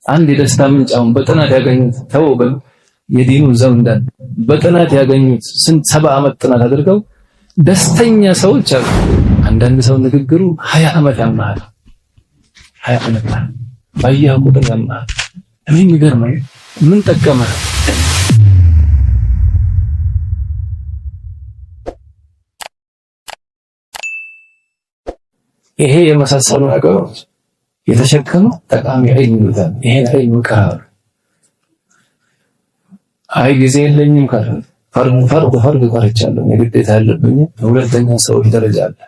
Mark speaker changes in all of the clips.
Speaker 1: አንድ የደስታ ምንጭ አሁን በጥናት ያገኙት ተው የዲኑ እዛው እንዳለ በጥናት ያገኙት ስንት 70 ዓመት ጥናት አድርገው ደስተኛ ሰዎች አሉ። አንዳንድ ሰው ንግግሩ 20 ዓመት ያመሃል፣ 20 ዓመት ባየህ ቁጥር ያመሃል። እኔ የሚገርመኝ ምን ጠቀመህ? ይሄ የመሳሰሉ ነገሮች የተሸከመው ጠቃሚ ዒልም ይሉታል። ይሄን ዒልም ቅራ። አይ ጊዜ የለኝም ካለ ፈርድ ፈርድ ፈርድ ቀርቻለሁ የግዴታ ያለብኝ። ሁለተኛ ሰዎች ደረጃ አለ፣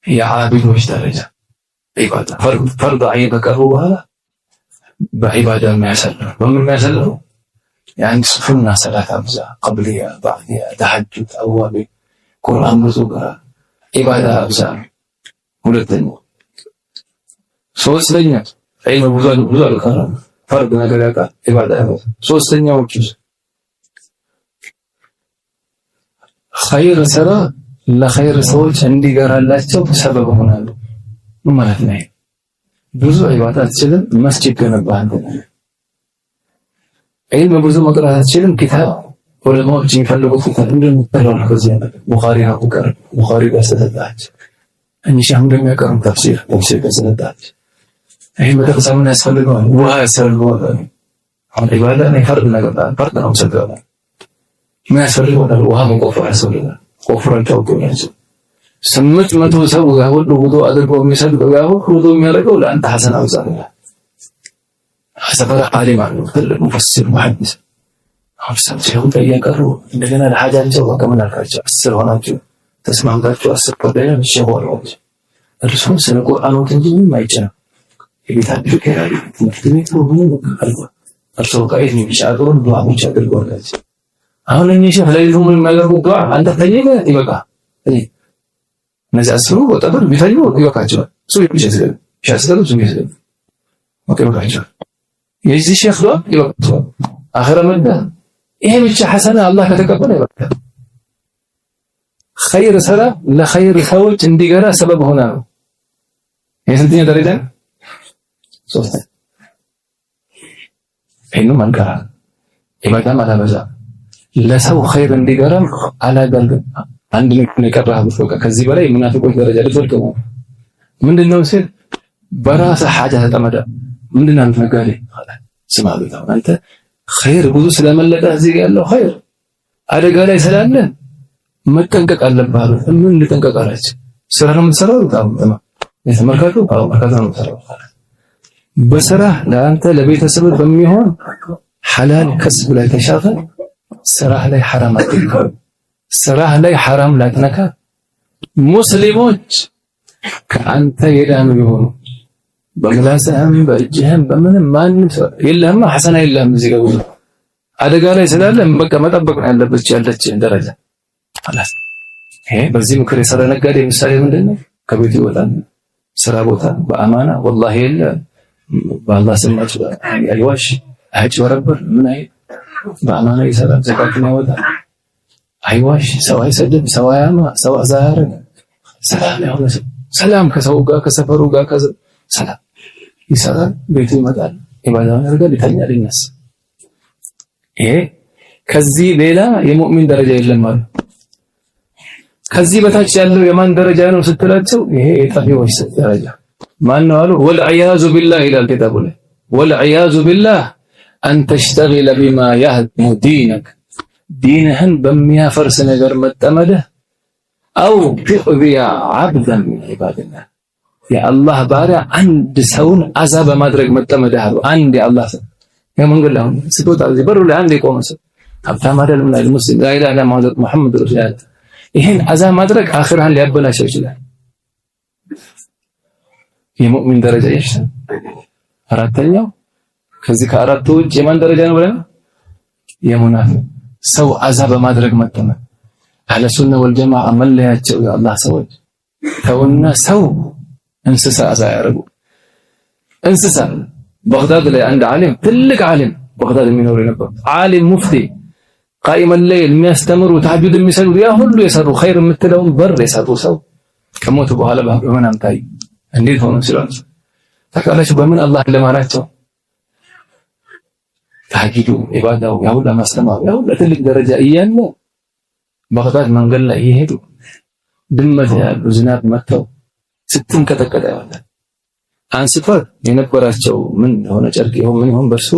Speaker 1: የዓቢዶች ደረጃ ዒባዳ ፈርድ ዐይን ከቀሩ በኋላ በዒባዳ የሚያሰልፍ በምን የሚያሰልፈው የአንድ ሱና ሰላት አብዛ፣ ቀብልያ፣ ባዕድያ፣ ተሐጁድ፣ አዋቢ፣ ቁርአን ብዙ ቅራ፣ ዒባዳ አብዛ። ሁለተኛ ሶስተኛ ዒልም ብዙ ብዙ አልቀራም፣ ፈርድ ነገር ያውቃል፣ ዒባዳ ያበዛ። ሶስተኛዎቹ ኸይር ስራ ለኸይር ሰዎች እንዲገራላቸው ሰበብ ሆናሉ። ምን ማለት ነው? ብዙ ዒባዳ አትችልም፣ መስጂድ ገነባህ አንተ። ዒልም ብዙ መቅራት አትችልም፣ ኪታብ ዑለማዎች የሚፈልጉት ኪታብ እንደሚጠራው ከዚህ ቡኻሪ ሀቁቀር ቡኻሪ ጋር ስለተጣች እኚህ ሼህ እንደሚያቀርቡ ተፍሲር ተፍሲር ጋር ስለተጣች ይሄ መጠቅሰም ምን ያስፈልገዋል? ውሃ ያስፈልገዋል። አሁን ዒባዳ ነው ፈርድ ነገር ፈርድ ነው ሰገባ ምን ያስፈልገዋል? ውሃ መቆፈር ያስፈልጋል። ቆፍራቸው አውጥተው 800 ሰው ጋር ሁሉ ውዱእ አድርጎ የሚሰግደው ጋር ሁሉ ውዱእ የሚያደርገው ለአንተ ሐሰና ብዛት ነው። ሰፈር ዓሊም አሉ ትልቅ ሙፈሲር ሙሐዲስ። አሁን ሸሁ እያቀሩ እንደገና ለሐጃቸው በቃ ምን አልካቸው 10 ሆናችሁ ተስማምታችሁ 10 ጓደኛ ሸሁ አሏቸው። እርሱም ስለ ቁርአኖት እንጂ ምንም አይጭንም። የቤታችሁ ኪራይ ትምህርት ቤቱ ምን አልኳል። እርሶ ቃይት ነው የሚሻገሩን ዱዓ ብቻ አድርገውላቸው። አሁን እኚህ ሸህ ለሊቱ ምን የሚያደርጉት ዱዓ አንተ ተኝተህ ይበቃ። እነዚህ 10ሩ ወጣቶች ቢተኙ ይበቃቸዋል። እሱ ብቻ ይስገዱ፣ ሻስገዱ እሱ ይስገዱ፣ በቃ ይበቃቸዋል። የዚህ ሼኽ ዱዓ ይበቃቸዋል። አኺራ መዳ ይሄ ብቻ ሐሰና አላህ ከተቀበለ ይበቃል። ኸይር ስራ ለኸይር ሰዎች እንዲገራ ሰበብ ሆና ነው። የስንተኛ ደረጃ ነው? ሶስተኛ። ይሄንም አንቀራ ኢባዳም አላበዛ ለሰው ኸይር እንዲገራም አላጋልግም። አንድ ነገር የቀረህ በቃ ከዚህ በላይ ሙናፊቆች ደረጃ ልትወድቅ ነው። ምንድነው ሲል በራስህ ሐጃ ተጠመደ። ምንድነው አንተ ነጋዴ ስማ አሉት። አሁን አንተ ኸይር ብዙ ስለመለጠህ እዚህ ጋር ያለው ኸይር አደጋ ላይ ስላለ መጠንቀቅ አለብህ አሉት። ምን ልጠንቀቅ አላቸው። ስራ ነው የምትሰራው አሉት። አሁን መርካቶ አዎ መርካቶ ነው የምትሰራው። በስራህ ለአንተ ለቤተሰብህ በሚሆን ሐላል ከስብ ላይ ተሻፈን፣ ስራህ ላይ ሐራም አትንካ። ስራህ ላይ ሐራም ላትነካ። ሙስሊሞች ከአንተ የዳኑ የሆኑ በምላስህም በእጅህም በምንም ማንም የለህማ ሐሰና የለህም። እዚህ ጋር አደጋ ላይ ስላለ በቃ መጠበቅ ነው ያለበት ያለች ደረጃ አላት። ይሄ በዚህ ምክር የሰራ ነጋዴ ምሳሌ ምንድነው? ከቤቱ ይወጣል፣ ስራ ቦታ በአማና ወላሂ የለ በአላህ ስም አይዋሽ፣ አያጭበረብር፣ ምን አይ በአማና ይሰራል፣ ዘካቱን ያወጣል፣ አይዋሽ፣ ሰው አይሰድብ፣ ሰው አያማ፣ ሰው አዛ አያደርግ። ሰላም የሆነ ሰው ሰላም ከሰው ጋር ከሰፈሩ ጋር ሰላም ይሰራል፣ ቤቱ ይመጣል፣ ኢባዳውን ያደርጋል፣ ይተኛል፣ ይነሳል። ይሄ ከዚህ ሌላ የሙእሚን ደረጃ የለም አሉ። ከዚህ በታች ያለው የማን ደረጃ ነው ስትላቸው፣ ይሄ የጠፊዎች ደረጃ ማን ነው አሉ። والعياذ بالله ይላል ኪታቡ ላይ والعياذ بالله أن تشتغل بما يهدم دينك ዲንህን በሚያፈርስ ነገር መጠመድህ أو تؤذي عبدا من عباد الله የአላህ ባሪያ አንድ ሰውን አዛ በማድረግ መጠመድህ አሉ። አንድ የአላህ ሰው የመንገድ ላይ አሁን ስትወጣ እዚህ በሩ ላይ አንድ የቆመ ሰው ሀብታም አይደለም ላይ ሙስሊም لا إله إلا الله محمد رسول الله ይሄን አዛ ማድረግ አኺራህን ሊያበላሸው ይችላል። የሙእሚን ደረጃ ይሽ አራተኛው ከዚህ ከአራቱ ውጭ የማን ደረጃ ነው ብለን የሙናፊቅ ሰው አዛ በማድረግ መጠመድ። አህለ ሱና ወልጀማዓ መለያቸው የአላህ ሰዎች ተውና ሰው እንስሳ አዛ ያደርጉ። እንስሳ ባግዳድ ላይ አንድ ዓሊም ትልቅ ዓሊም ባግዳድ የሚኖሩ የነበሩ ዓሊም ሙፍቲ قائم الليل የሚያስተምሩ ተሐጁድ የሚሰግዱ ያ ሁሉ የሰሩ ኸይር የምትለውን በር የሰሩ ሰው ከሞቱ በኋላ በምናም ታዩ። እንዴት ሆኖ ሲሏቸው ታውቃላችሁ? በምን አላህ ለማናቸው ተሐጅዱ፣ ኢባዳው፣ ያሁላ ማስተማሩ፣ ያሁላ ትልቅ ደረጃ እያለ ባግዳድ መንገድ ላይ እየሄዱ ድመት ያሉ ዝናብ መጥተው ስትንቀጠቀጥ ያዋላል። አንስቷት የነበራቸው ምን ሆነ ጨርቅ ይሁን ምን ይሁን በእርሱ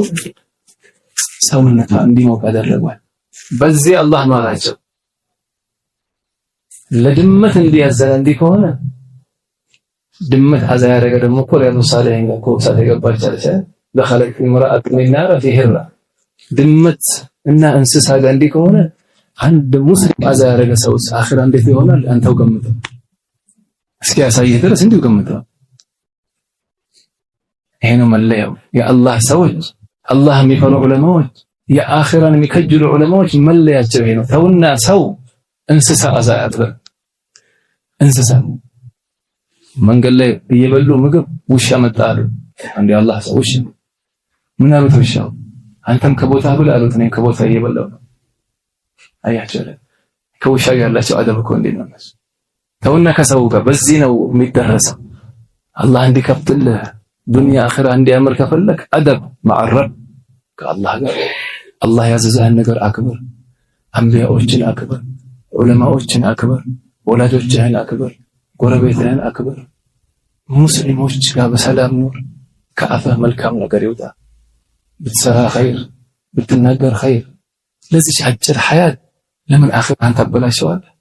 Speaker 1: ሰውነቷ እንዲሞቅ አደረጓል። በዚህ አላህ ማራቸው። ለድመት እንዲያዘነ እንዲህ ከሆነ ድመት አዛ ያደረገ ደግሞ እኮ ሪያዱ ሳሊሒን ጋር እኮ እሳት የገባች አለች። دخلت امرأة النار في هرة። ድመት እና እንስሳ ጋር እንዲህ ከሆነ አንድ ሙስሊም አዛ ያደረገ ሰው አኺራ እንዴት ይሆናል? አንተው ገምተው እስኪ ያሳይህ ድረስ እንዲሁ ገምተው። ይሄ ነው መለያው። የአላህ ሰዎች፣ አላህ የሚፈሩ ዑለማዎች፣ የአኺራን የሚከጅሉ ዑለማዎች መለያቸው ይሄ ነው። ተውና ሰው እንስሳ አዛ ያድርግ። እንስሳ መንገድ ላይ እየበሉ ምግብ ውሻ መጣ አሉ። አንድ የአላህ ሰው ውሻ ምን አሉት? ውሻው አንተም ከቦታ ብላ አሉት። እኔም ከቦታ እየበላሁ ነው። አያቸው ከውሻ ጋር ያላቸው አደብ እኮ እንዴት ነው! ተውና ከሰው ጋር በዚህ ነው የሚደረሰው። አላህ እንዲከፍትልህ ዱንያ አኺራ እንዲያምር ከፈለክ አደብ ማዕረብ ከአላህ ጋር፣ አላህ ያዘዘህን ነገር አክብር፣ አንቢያዎችን አክብር፣ ዑለማዎችን አክብር፣ ወላጆችህን አክብር፣ ጎረቤትህን አክብር፣ ሙስሊሞች ጋር በሰላም ኑር። ከአፍህ መልካም ነገር ይውጣ። ብትሰራ ኸይር፣ ብትናገር ኸይር። ለዚች አጭር ሐያት ለምን አኺራህን ታበላሸዋለህ?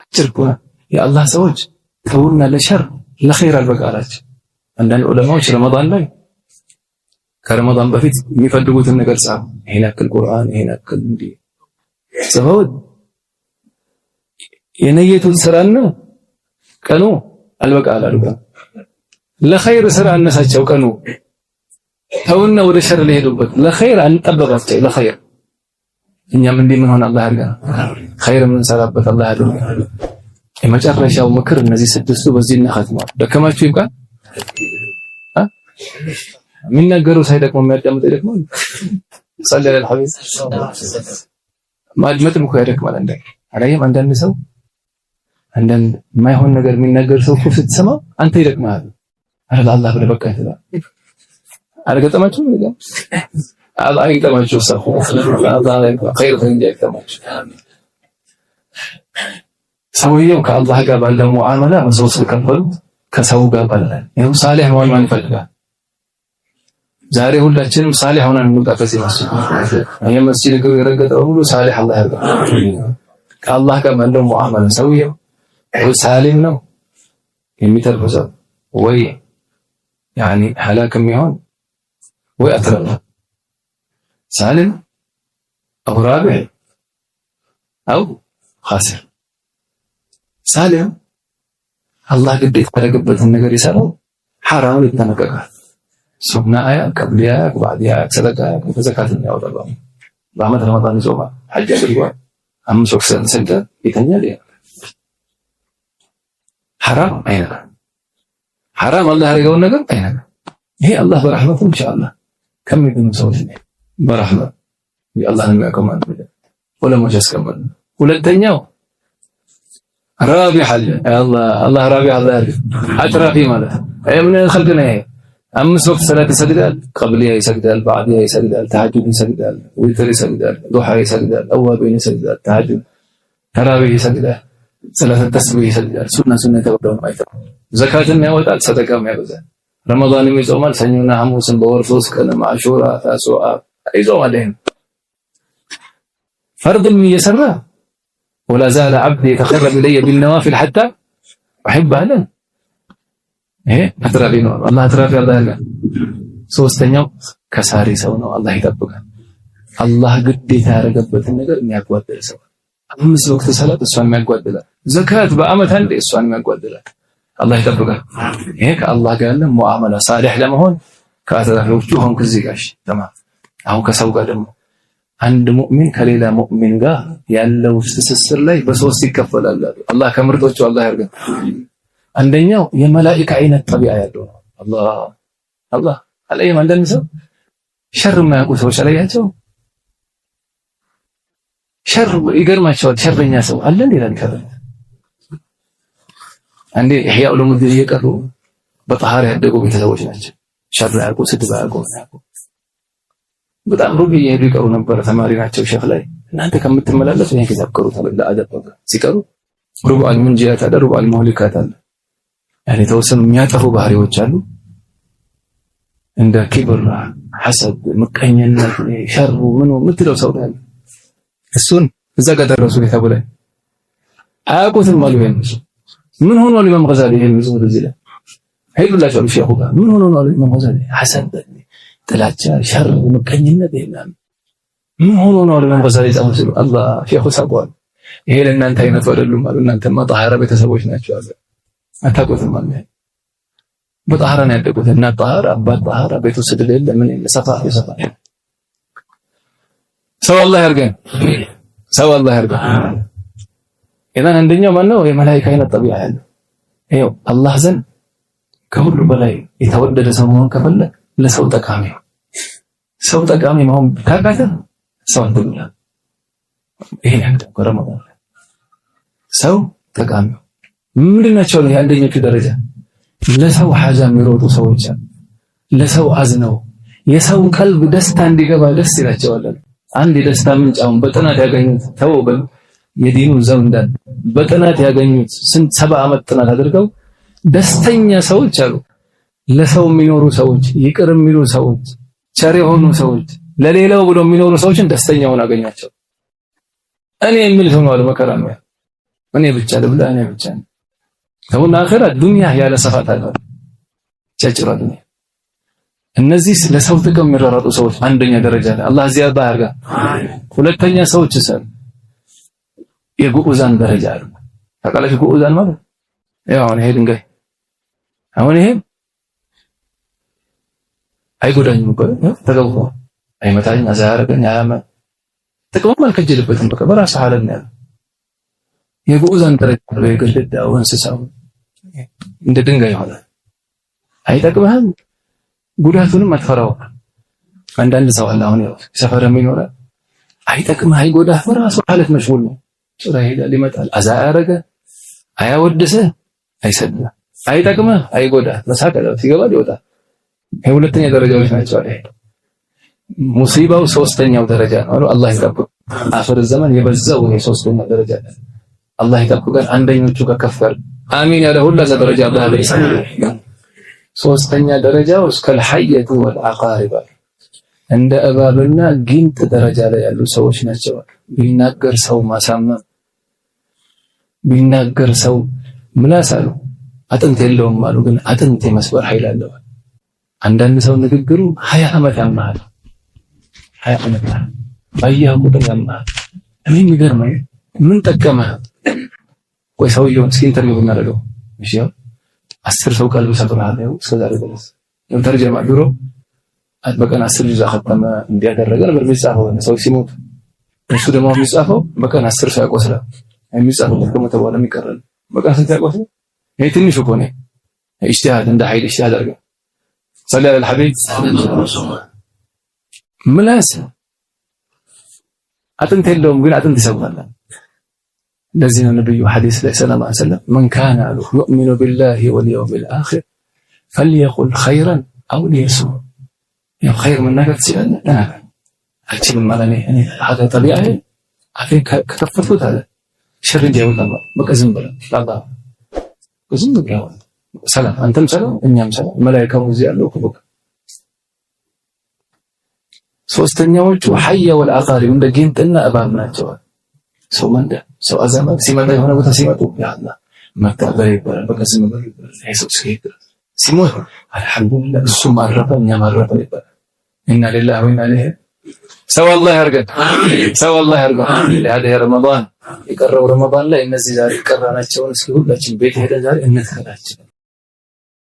Speaker 1: አጭር እኮ የአላህ ሰዎች ተውና ለሸር ለኸይር አልበቃላቸው። አንዳንድ ዑለማዎች ረመዳን ላይ ከረመዳን በፊት የሚፈልጉትን ነገር ጻፉ። ይሄን ያክል ቁርአን፣ ይሄን ያክል እንዲህ ጽፈውት የነየቱት ስራና ቀኑ አልበቃ አላሉ። ለኸይር ስራ አነሳቸው ቀኑ። ተውና ወደ ሸር ሊሄዱበት ለኸይር አንጠበቃቸው። ለኸይር እኛም እንዲህ ምን ሆነ አላህ ያድርገን፣ ኸይር የምንሰራበት አላህ ያድርገን። የመጨረሻው ምክር እነዚህ ስድስቱ በዚህ እናኸትመዋል። ደከማችሁ ይብቃል። የሚናገረው ሳይደክመው የሚያዳምጠው ይደክማል። صل على الحبيب። ማድመጥም እኮ ያደክማል። አንዳንድ አላየም። አንዳንድ ሰው አንዳንድ የማይሆን ነገር የሚናገር ሰው እኮ ስትሰማ አንተ ይደክማል። አረ ለአላህ ብለህ በቃ ትላለህ። አልገጠማችሁም? አላህ አይግጠማችሁ። ሰው አላህ ኸይር እንጂ አይግጠማችሁ። ሰውየው ከአላህ ጋር ባለው ሙዓመላ በሰው ከፈሉት ከሰው ጋር ባለ ይኸው ሳሊህ መሆን ማን ይፈልጋል? ዛሬ ሁላችንም ሳሊህ ሆነን እንውጣ ከዚህ መስጂድ። ይሄ መስጂድ እግሩ የረገጠው ሁሉ ሳሊህ አላህ ያድርገው። ከአላህ ጋር ባለው ሙዓመላ ሰውየው ወይ ሳሊም ነው የሚተርፍ ሰው ወይ ያኒ ሀላክ የሚሆን ወይ አትረፍ። ሳሊም አው ራቢሕ አው ኻሲር። ሳሊም አላህ ግዴታ ያደረገበትን ነገር ይሰራል፣ ሐራም ይጠነቀቃል። ሱና አያቅ፣ ቀብሊያ አያቅ፣ ባዕዲያ አያቅ፣ ሰደቃ አያቅ፣ ዘካትን ያወጣል። በዓመት ረመዳን ይጾማል፣ ሐጅ አድርጓል፣ 5 ወቅት ሰግዷል፣ ይተኛል። ሐራም አይነካም። ሐራም አላህ ያደረገውን ነገር አይነካም። ይሄ አላህ በረሕመቱ ኢንሻአላህ ከሚድኑ ሰዎች በረሕመት የአላህን የሚያውቀው ማለት ነው። ዑለሞች ያስቀመጡ። ሁለተኛው ራቢሕ አለ። አላህ አላህ ራቢሕ አላህ ያድርግ። አትራፊ ማለት ምን ኸልቅ ነው ይሄ? 5 ወቅት ሰላት ይሰግዳል፣ ቀብሊያ ይሰግዳል፣ ባዕዲያ ይሰግዳል፣ ተሐጁድ ይሰግዳል፣ ዊትር ይሰግዳል፣ ዱሓ ይሰግዳል፣ አዋቢን ይሰግዳል፣ ተሐጁድ ተራዊህ ይሰግዳል፣ ሰላተ ተስቢህ ይሰግዳል። ሱና ሱና የተባለውን አይተውም። ዘካትም ያወጣል፣ ሰደቃም ያበዛል። ረመዳንም ይጾማል። ሰኞና ሐሙስን በወር 3 ቀን አሹራ፣ ታሱዓ ይጾማል። ይሄን ፈርድም እየሰራ ولا زال عبدي يتقرب إلي بالنوافل حتى أحبه አለ። ይሄ አትራፊ ነው። አላህ አትራፊ አላህ ያለ። ሶስተኛው ከሳሪ ሰው ነው። አላህ ይጠብቃል። አላህ ግዴታ ያደረገበትን ነገር የሚያጓድል ሰው፣ 5 ወቅት ሰላት እሷን የሚያጓድላል። ዘካት በአመት አንዴ እሷን የሚያጓድላል። አላህ ይጠብቃል። ይሄ ከአላህ ጋር ያለ ሙዓመላ ሳሊሕ ለመሆን ከአትራፊዎቹ ሆንክ እዚህ ጋር ተማም። አሁን ከሰው ጋር ደግሞ አንድ ሙእሚን ከሌላ ሙእሚን ጋር ያለው ትስስር ላይ በሶስት ይከፈላል። አላህ ከምርጦቹ አላህ ያርገን። አንደኛው የመላኢካ አይነት ጠቢዓ ያለው ነው። አላህ አላህ አለይም። አንዳንድ ሰው ሸር የማያውቁ ሰዎች አላያቸው ሸር ይገርማቸዋል። ሸረኛ ሰው አለ እንዴ? ይላል። አንዴ ኢህያ ዑሉሙዲን እየቀሩ በጠሃራ ያደጉ ቤተሰቦች ናቸው። ሸር አያውቁ፣ ስድብ አያውቁ። በጣም ሩቅ እየሄዱ ይቀሩ ነበር። ተማሪ ናቸው ሼኽ ላይ እናንተ ከምትመላለሱ ይሄን ኪታብ ቅሩት አሉ። ለአደብ በቃ ሲቀሩ ربع المنجيات አለ፣ ربع المهلكات አለ። ያኔ የተወሰኑ የሚያጠፉ ባህሪዎች አሉ እንደ ኪብር፣ ሐሰድ፣ ምቀኝነት፣ ሸሩ ምኑ የምትለው ሰው ላይ እሱን እዛ ጋር ደረሱ። ኪታቡ ላይ አያውቁትም አሉ። ይሄን ምን ሆኖ አሉ ኢማም ገዛሊ ይሄን ብዙ እዚህ ላይ ሄዱላቸው አሉ ሼኹ ጋር ምን ሆኖ ነው አሉ ኢማም ገዛሊ ሐሰድ፣ ጥላቻ፣ ሸር፣ ምቀኝነት ይሄ ምን ሆኖ ነው አሉ ኢማም ገዛሊ ጻፉ ሲሉ አላህ ሼኹ ሳቀዋል። ይሄ ለእናንተ አይነቱ አይደሉም አሉ። እናንተማ ጣሃራ ቤተሰቦች ናቸው አሉ። አታውቁትም አሉ። በጣሃራ ነው ያደጉት። እናት ጣሃራ፣ አባት ጣሃራ፣ ቤቱ ስድብ የለ ምን የለ፣ ሰፋ ሰፋ። ሰው አላህ ያርገን፣ ሰው አላህ ያርገን። ኢዘን አንደኛው ማነው የመላኢካ አይነት ጠቢዓ ያለው ይኸው አላህ ዘንድ ከሁሉ በላይ የተወደደ ሰው መሆን ከፈለግ ለሰው ጠቃሚ ሰው ጠቃሚ መሆን ካቃተህ ሰው አትጉዳ። ይሄን ያክል ረመዳን ሰው ጠቃሚ ምንድን ናቸው? የአንደኞቹ ደረጃ ለሰው ሐጃ የሚሮጡ ሰዎች ለሰው አዝነው የሰው ቀልብ ደስታ እንዲገባ ደስ ይላቸዋል። አንድ የደስታ ምንጭ አሁን በጥናት ያገኙት ተው በል የዲኑ ዘው እንዳለ በጥናት ያገኙት ስንት 70 ዓመት ጥናት አድርገው ደስተኛ ሰዎች አሉ። ለሰው የሚኖሩ ሰዎች፣ ይቅር የሚሉ ሰዎች፣ ቸር የሆኑ ሰዎች፣ ለሌላው ብሎ የሚኖሩ ሰዎችን ደስተኛ ሆነው አገኛቸው። እኔ የሚል ሰው ነው አሉ መከራ ነው። እኔ ብቻ ልብላ፣ እኔ ብቻ ነው። ተውና አኺራ ዱንያ ያለ ሰፋት አለ ጨጭራ ዱንያ። እነዚህ ለሰው ጥቅም የሚሯሯጡ ሰዎች አንደኛ ደረጃ ላይ አላህ ዚያዳ ያርጋ። ሁለተኛ ሰዎች ሰር የግዑዛን ደረጃ አሉ። ታውቃላችሁ ግዑዛን ማለት ያው አሁን ይሄ ድንጋይ አሁን ይሄ አይጎዳኝም እኮ ተገብቶ አይመታኝ፣ አዛ ያደረገኝ አያመ ጥቅሙም አልከጀልበትም። በቃ በራሱ ሐለት ነው ያለው። የግዑዛን ደረጃ ነው። የግድግዳው እንስሳው እንደ ድንጋይ ይሆናል። አይጠቅምህም፣ ጉዳቱንም አትፈራው። አንዳንድ ሰው አለ አሁን ያው ሰፈር የሚኖረ አይጠቅምህ፣ አይጎዳህ፣ በራሱ ሐለት መሽጉል ነው። ስራ ይሄዳል፣ ይመጣል፣ አዛ ያደረገ አያወድስህ፣ አይሰድብህ፣ አይጠቅምህ፣ አይጎዳህ፣ መሳቅ ሲገባ ይወጣል። የሁለተኛ ደረጃዎች ናቸው አለ። ሙሲባው ሶስተኛው ደረጃ ነው አሉ። አላህ ይጠብቅ። አኺር ዘመን የበዛው ይሄ ሶስተኛው ደረጃ ነው። አላህ ይጠብቀን። አንደኞቹ ከከፈር አሚን ያለ ሁላ እዛ ደረጃ አላህ ያደርሰን። ሶስተኛ ደረጃው እስከ الحية والعقارب እንደ እባብና ጊንጥ ደረጃ ላይ ያሉ ሰዎች ናቸው። ቢናገር ሰው ማሳመም፣ ቢናገር ሰው ምላስ አሉ አጥንት የለውም አሉ፣ ግን አጥንት የመስበር ኃይል አለው። አንዳንድ ሰው ንግግሩ 20 ዓመት ያማሃል፣ 20 ዓመት ባየኸው ቁጥር ያማሃል። እኔ የሚገርመኝ ምን ጠቀመህ? ቆይ ሰውየውን እስኪ interview ብናደርገው እሺ፣ ያው 10 ሰው ቀልብ ሰጥቶሃል። ያው እስከዛሬ ድረስ ተርጀማ ድሮ በቀን 10 ጁዝ አኸተመ እንዲያደረገ ነበር የሚጻፈው ሰው ሲሞት። እሱ ደግሞ የሚጻፈው በቀን 10 ሰው ያቆስላል። የሚጻፈው ከሞተ በኋላ የሚቀረል በቀን ስንት ያቆስላል? ይሄ ትንሹ እኮ ነው። ኢጅቲሃድ እንደ ኃይል ኢጅቲሃድ አድርገው صلي على الحبيب። ምላስ አጥንት የለውም ግን አጥንት ይሰብራል። ለዚህ ነው ነብዩ ሐዲስ ላይ ሰለላሁ ዐለይሂ ወሰለም من كان አሉ يؤمن بالله واليوم الآخر فليقل خيرا أو ليصمت። ያው ኸይር መናገር ትችላለህ፣ ተናገር። አልችልም አለ እኔ ሀገ ጠቢዓዬ አፌን ከከፈትኩት አለ ሸር እንጂ አይወጣም። በቃ ዝም ብለህ ለአላህ ዝም ብለህ ሰላም፣ አንተም ሰላም፣ እኛም ሰላም፣ መላኢካው እዚህ ያለው እኮ በቃ። ሶስተኛዎቹ حية والعقارب እንደ ጊንጥና እባብ ናቸው። ሰው መንደ ሰው አዛማ ሲመጣ የሆነ ቦታ ሲመጡ ያ አላህ መታበሬ ይባላል። በቃ ዝም ብሎ ይባላል። ይሄ ሰው እስኪሄድ ድረስ ሲሞት አልሐምዱሊላህ እሱም አረፈ እኛም አረፈ ይባላል። إنا لله وإنا إليه። ሰው አላህ ያርገን፣ ሰው አላህ ያርገን። ለሃዳ ረመዳን የቀረው ረመዳን ላይ እነዚህ ዛሬ የቀራናቸውን እስኪ ሁላችን ቤት ሄደን ዛሬ እንትከላቸው።